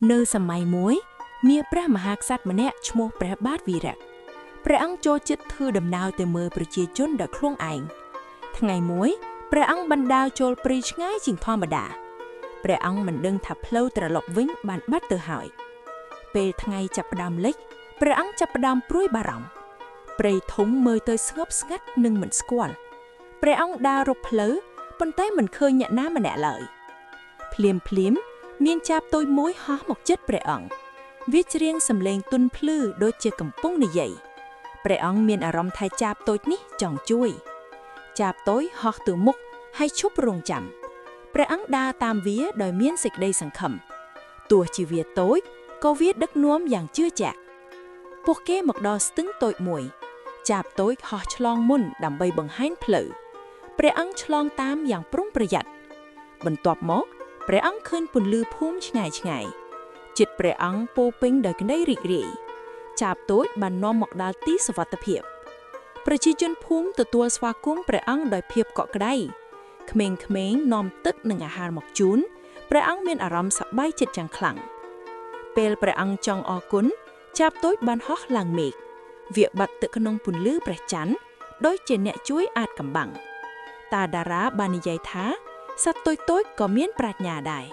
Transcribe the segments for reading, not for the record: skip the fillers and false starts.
នៅសម័យមួយ មានព្រះមហាក្សត្រម្នាក់ឈ្មោះព្រះបាទវីរៈព្រះអង្គចូលចិត្តធ្វើដំណើរទៅមើលប្រជាជនដោយខ្លួនឯងថ្ងៃមួយព្រះអង្គបណ្ដើរចូលព្រៃឆ្ងាយជាងធម្មតាព្រះអង្គមិនដឹងថាផ្លូវត្រឡប់វិញបានបាត់ទៅហើយពេលថ្ងៃចាប់ផ្ដើមលិចព្រះអង្គចាប់ផ្ដើមព្រួយបារម្ភព្រៃធំមើលទៅស្ងប់ស្ងាត់និងមិនស្គាល់ព្រះអង្គដើររកផ្លូវប៉ុន្តែមិនឃើញអ្នកណាម្នាក់ឡើយភ្លាមភ្លាម មានចាបតូចមួយហោះមកជិតព្រះអង្គវាច្រៀងសំឡេងទន់ភ្លឺដូចជាកំពុងនិយាយព្រះអង្គមានអារម្មណ៍ថាចាបតូចនេះចង់ជួយ ចាបតូចហោះទៅមុខហើយឈប់រងចាំព្រះអង្គដើរតាមវាដោយមានសេចក្តីសង្ឃឹមទោះជាវាតូចក៏វាដឹកនាំយ៉ាងជឿជាក់ពួកគេមកដល់ស្ទឹងតូចមួយ ចាបតូចហោះឆ្លងមុនដើម្បីបង្ហាញផ្លូវព្រះអង្គឆ្លងតាមយ៉ាងប្រុងប្រយ័ត្នបន្ទាប់មក ព្រះអង្គឃើញពន្លឺភូមិឆ្ងាយឆ្ងាយចិត្តព្រះអង្គពោរពេញដោយក្តីរីករាយចាបតូចបាននាំមកដល់ទីសុវត្ថិភាព ប្រជាជនភូមិទទួលស្វាគមន៍ព្រះអង្គដោយភាពកក់ក្ដៅក្មេងៗនាំទឹកនិងអាហារមកជូនព្រះអង្គមានអារម្មណ៍សប្បាយចិត្តយ៉ាងខ្លាំងពេលព្រះអង្គចង់អរគុណចាបតូចបានហោះឡើងមេឃវាបាត់ទឹកក្នុងពន្លឺព្រះច័ន្ទដូចជាអ្នកជួយអាចកំបាំងតាតារាបាននិយាយថា សត្វតូចៗក៏មានប្រាជ្ញាដែរ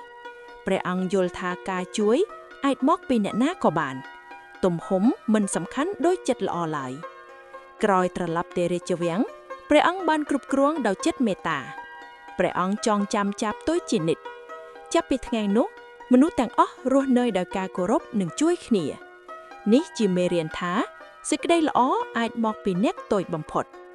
ព្រះអង្គយល់ថាការជួយអាចមកពីអ្នកណាក៏បាន ទំហំមិនសំខាន់ដូចចិត្តល្អឡើយ ក្រោយត្រឡប់ទៅរាជវាំងព្រះអង្គបានគ្រប់គ្រងដោយចិត្តមេត្តាព្រះអង្គចងចាំចាបតូចជានិច្ចចាប់ពីថ្ងៃនោះមនុស្សទាំងអស់រស់នៅដោយការគោរពនិងជួយគ្នា នេះជាមេរៀនថាសេចក្តីល្អអាចមកពីអ្នកតូចបំផុត។